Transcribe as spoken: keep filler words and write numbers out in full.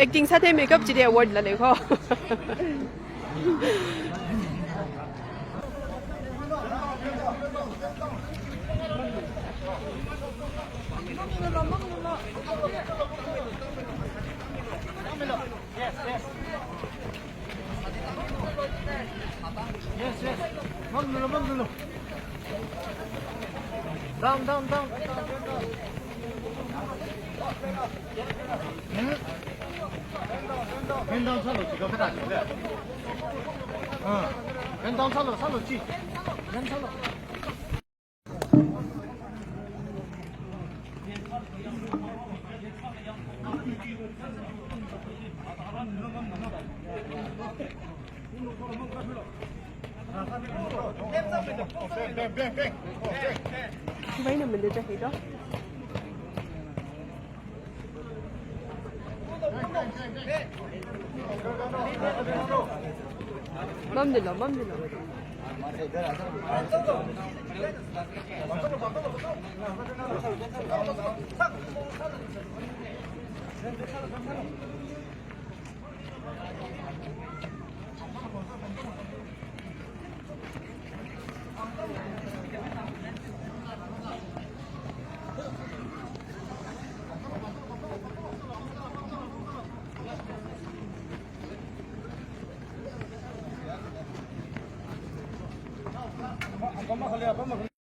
Acting ꯁꯥꯊꯦ makeup ꯁꯤꯗꯤ award ꯂ ꯂꯩꯈꯣ꯫ Yes, yes. ꯃꯝ ꯅꯨꯜꯂꯨ, ꯃꯝ ꯅꯨꯜꯂꯨ꯫ Down, down, down. ꯎꯝ? Hand down ꯁꯥꯜꯂꯣ, ꯁꯤꯗ ꯈꯔ ꯁꯤꯗ꯫ ꯑꯥ꯫ Hand down ꯁꯥꯜꯂꯣ, ꯁꯥꯜꯂꯣ, ꯁꯤ꯫ Hand ꯁꯥꯜꯂꯣ꯫ ꯁꯨꯃꯥꯏꯅ ꯃꯨꯟꯗ ꯆꯠꯈꯤꯗꯣ꯫ ꯃꯝꯗꯨꯂꯣ, ꯃꯝꯗꯨꯂꯣ꯫